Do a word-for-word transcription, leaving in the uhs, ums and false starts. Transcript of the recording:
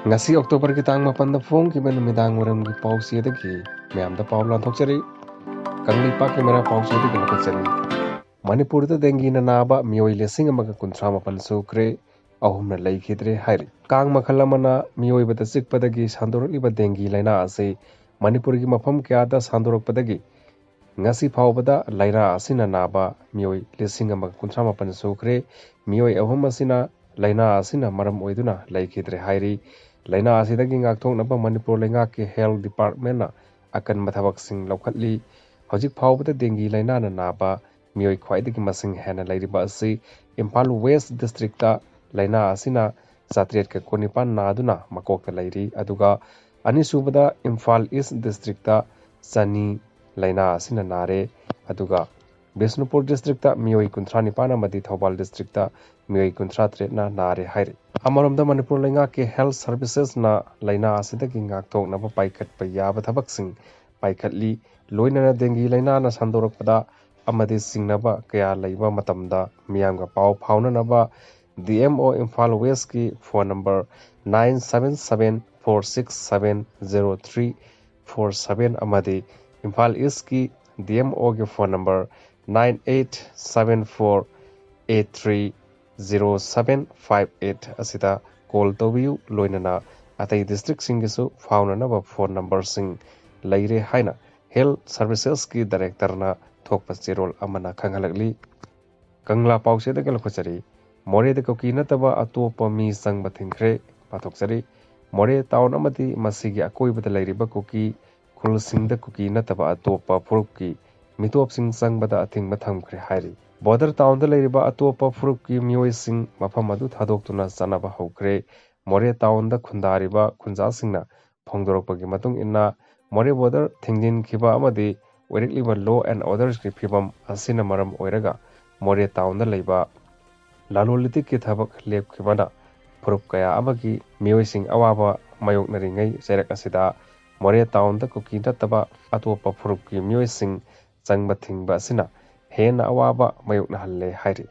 ꯉꯁꯤ ꯑꯣꯛꯇꯣꯕꯔꯒꯤ ꯇꯥꯡ ꯃꯥꯄꯟꯗ ꯐꯣꯡꯈꯤꯕ ꯅꯨꯃꯤꯗꯥꯡ ꯋꯥꯏꯔꯝꯒꯤ ꯄꯥꯎꯆꯦꯗꯒꯤ ꯃꯌꯥꯝꯗ ꯄꯥꯎ ꯂꯥꯟꯊꯣꯛꯆꯔꯤ꯫ ꯀꯪꯂꯩꯄꯥꯛꯀꯤ ꯃꯩꯔꯥ ꯄꯥꯎꯆꯦꯗꯒꯤ ꯂꯧꯈꯠꯆꯔꯤ꯫ ꯃꯅꯤꯄꯨꯔꯗ ꯗꯦꯡꯒꯤꯅ ꯅꯥꯕ ꯃꯤꯑꯣꯏ ꯂꯤꯁꯤꯡ ꯑꯃꯒ ꯀꯨꯟꯊ꯭ꯔꯥ ꯃꯥꯄꯟ ꯁꯨꯈ꯭ꯔꯦ, ꯑꯍꯨꯝꯅ ꯂꯩꯈꯤꯗ꯭ꯔꯦ ꯍꯥꯏꯔꯤ꯫ ꯀꯥꯡ ꯃꯈꯜ ꯑꯃꯅ ꯃꯤꯑꯣꯏꯕꯗ ꯆꯤꯛꯄꯗꯒꯤ ꯁꯟꯗꯣꯔꯛꯂꯤꯕ ꯗꯦꯡꯒꯤ ꯂꯥꯏꯅꯥ ꯑꯁꯤ ꯃꯅꯤꯄꯨꯔꯒꯤ ꯃꯐꯝ ꯀꯌꯥꯗ ꯁꯟꯗꯣꯔꯛꯄꯗꯒꯤ ꯉꯁꯤ ꯐꯥꯎꯕꯗ ꯂꯥꯏꯅꯥ ꯑꯁꯤꯅ ꯅꯥꯕ ꯃꯤꯑꯣꯏ ꯂꯤꯁꯤꯡ ꯑꯃꯒ ꯀꯨꯟꯊ꯭ꯔꯥ ꯃꯥꯄꯟ ꯁꯨꯈ꯭ꯔꯦ꯫ ꯃꯤꯑꯣꯏ ꯑꯍꯨꯝ ꯑꯁꯤꯅ ꯂꯥꯏꯅꯥ ꯑꯁꯤꯅ ꯃꯔꯝ ꯑꯣꯏꯗꯨꯅ ꯂꯩꯈꯤꯗ꯭ꯔꯦ ꯍꯥꯏꯔꯤ꯫ ꯂꯥꯏꯅꯥ ꯑꯁꯤꯗꯒꯤ ꯉꯥꯛꯊꯣꯛꯅꯕ ꯃꯅꯤꯄꯨꯔ ꯂꯩꯉꯥꯛꯀꯤ health departmentꯅ ꯑꯀꯟꯕ ꯊꯕꯛꯁꯤꯡ ꯂꯧꯈꯠꯂꯤ꯫ ꯍꯧꯖꯤꯛ ꯐꯥꯎꯕꯗ ꯗꯦꯡꯒꯤ ꯂꯥꯏꯅꯥꯅ ꯅꯥꯕ ꯃꯤꯑꯣꯏ ꯈ꯭ꯋꯥꯏꯗꯒꯤ ꯃꯁꯤꯡ ꯍꯦꯟꯅ ꯂꯩꯔꯤꯕ ꯑꯁꯤ ꯏꯝꯐꯥꯜ West districtꯇ ꯂꯥꯏꯅꯥ ꯑꯁꯤꯅ ꯆꯥꯇ꯭ꯔꯦꯠꯀ ꯀꯨꯟꯅꯤꯄꯥꯟ ꯅꯥꯗꯨꯅ ꯃꯀꯣꯛꯇ ꯂꯩꯔꯤ꯫ ꯑꯗꯨꯒ ꯑꯅꯤꯁꯨꯕꯗ ꯏꯝꯐꯥꯜ East districtꯇ ꯆꯅꯤ ꯂꯥꯏꯅꯥ ꯑꯁꯤꯅ ꯅꯥꯔꯦ꯫ ꯑꯗꯨꯒ ꯕꯤꯁꯅꯨꯄꯨꯔ districtꯇ ꯃꯤꯑꯣꯏ ꯀꯨꯟꯊ꯭ꯔꯥ ꯅꯤꯄꯥꯟ ꯑꯃꯗꯤ ꯊꯧꯕꯥꯜ districtꯇ ꯃꯤꯑꯣꯏ ꯀꯨꯟꯊ꯭ꯔꯥ ꯇꯔꯦꯠꯅ ꯅꯥꯔꯦ ꯍꯥꯏꯔꯤ꯫ ꯑꯃꯔꯣꯝꯗ ꯃꯅꯤꯄꯨꯔ ꯂꯩꯉꯥꯛꯀꯤ health servicesꯅ ꯂꯥꯏꯅꯥ ꯑꯁꯤꯗꯒꯤ ꯉꯥꯛꯊꯣꯛꯅꯕ ꯄꯥꯏꯈꯠꯄ ꯌꯥꯕ ꯊꯕꯛꯁꯤꯡ ꯄꯥꯏꯈꯠꯂꯤ꯫ ꯂꯣꯏꯅꯅ ꯗꯦꯡꯒꯤ ꯂꯥꯏꯅꯥꯅ ꯁꯟꯗꯣꯔꯛꯄꯗ ꯑꯃꯗꯤ ꯆꯤꯡꯅꯕ ꯀꯌꯥ ꯂꯩꯕ ꯃꯇꯝꯗ ꯃꯤꯌꯥꯝꯒ ꯄꯥꯎ ꯐꯥꯎꯅꯅꯕ D M O Imphal Westꯀꯤ phone number nine seven seven four six seven zero three four seven ꯑꯃꯗꯤ Imphal Eastꯀꯤ D M Oꯒꯤ phone number nine eight seven four eight three zero seven five eight ꯑꯁꯤꯗ call ꯇꯧꯕꯤꯌꯨ꯫ ꯂꯣꯏꯅꯅ ꯑꯇꯩ districtꯁꯤꯡꯒꯤꯁꯨ ꯐꯥꯎꯅꯅꯕ phone numberꯁꯤꯡ ꯂꯩꯔꯦ ꯍꯥꯏꯅ health servicesꯀꯤ directorꯅ ꯊꯣꯛꯄ ꯆꯦꯔꯣꯜ ꯑꯃꯅ ꯈꯪꯍꯜꯂꯛꯂꯤ꯫ ꯀꯪꯂꯥ ꯄꯥꯎꯆꯦꯗꯒꯤ ꯂꯧꯈꯠꯆꯔꯤ꯫ ꯃꯣꯔꯦꯗ ꯀꯨꯀꯤ ꯅꯠꯇꯕ ꯑꯇꯣꯞꯄ ꯃꯤ ꯆꯪꯕ ꯊꯤꯡꯈ꯭ꯔꯦ꯫ ꯄꯥꯊꯣꯛꯆꯔꯤ꯫ ꯃꯣꯔꯦ town ꯑꯃꯗꯤ ꯃꯁꯤꯒꯤ ꯑꯀꯣꯏꯕꯗ ꯂꯩꯔꯤꯕ ꯀꯨꯀꯤ ꯈꯨꯜꯁꯤꯡꯗ ꯀꯨꯀꯤ ꯅꯠꯇꯕ ꯑꯇꯣꯞꯄ ꯐꯨꯔꯨꯞꯀꯤ ꯃꯤꯇꯣꯞꯁꯤꯡ ꯆꯪꯕꯗ ꯑꯊꯤꯡꯕ ꯊꯝꯈ꯭ꯔꯦ ꯍꯥꯏꯔꯤ꯫ Border townꯗ ꯂꯩꯔꯤꯕ ꯑꯇꯣꯞꯄ ꯐꯨꯔꯨꯞꯀꯤ ꯃꯤꯑꯣꯏꯁꯤꯡ ꯃꯐꯝ ꯑꯗꯨ ꯊꯥꯗꯣꯛꯇꯨꯅ ꯆꯠꯅꯕ ꯍꯧꯈ꯭ꯔꯦ꯫ ꯃꯣꯔꯦ townꯗ ꯈꯨꯟꯗꯥꯔꯤꯕ ꯈꯨꯟꯖꯥꯁꯤꯡꯅ ꯐꯣꯡꯗꯣꯔꯛꯄꯒꯤ ꯃꯇꯨꯡ ꯏꯟꯅ, ꯃꯣꯔꯦ border ꯊꯤꯡꯖꯤꯟꯈꯤꯕ ꯑꯃꯗꯤ ꯑꯣꯏꯔꯛꯂꯤꯕ law and orderꯒꯤ ꯐꯤꯕꯝ ꯑꯁꯤꯅ ꯃꯔꯝ ꯑꯣꯏꯔꯒ ꯃꯣꯔꯦ townꯗ ꯂꯩꯕ ꯂꯂꯣꯟ ꯏꯇꯤꯛꯀꯤ ꯊꯕꯛ ꯂꯦꯞꯈꯤꯕꯅ ꯐꯨꯔꯨꯞ ꯀꯌꯥ ꯑꯃꯒꯤ ꯃꯤꯑꯣꯏꯁꯤꯡ ꯑꯋꯥꯕ ꯃꯥꯌꯣꯛꯅꯔꯤꯉꯩ ꯆꯩꯔꯛ ꯑꯁꯤꯗ ꯃꯣꯔꯦ townꯗ ꯀꯨꯀꯤ ꯅꯠꯇꯕ ꯑꯇꯣꯞꯄ ꯐꯨꯔꯨꯞꯀꯤ ꯃꯤꯑꯣꯏꯁꯤꯡ ꯆꯪꯕ ꯊꯤꯡꯕ ꯑꯁꯤꯅ ꯍꯦꯟꯅ ꯑꯋꯥꯕ ꯃꯥꯌꯣꯛꯅꯍꯜꯂꯦ ꯍꯥꯏꯔꯤ꯫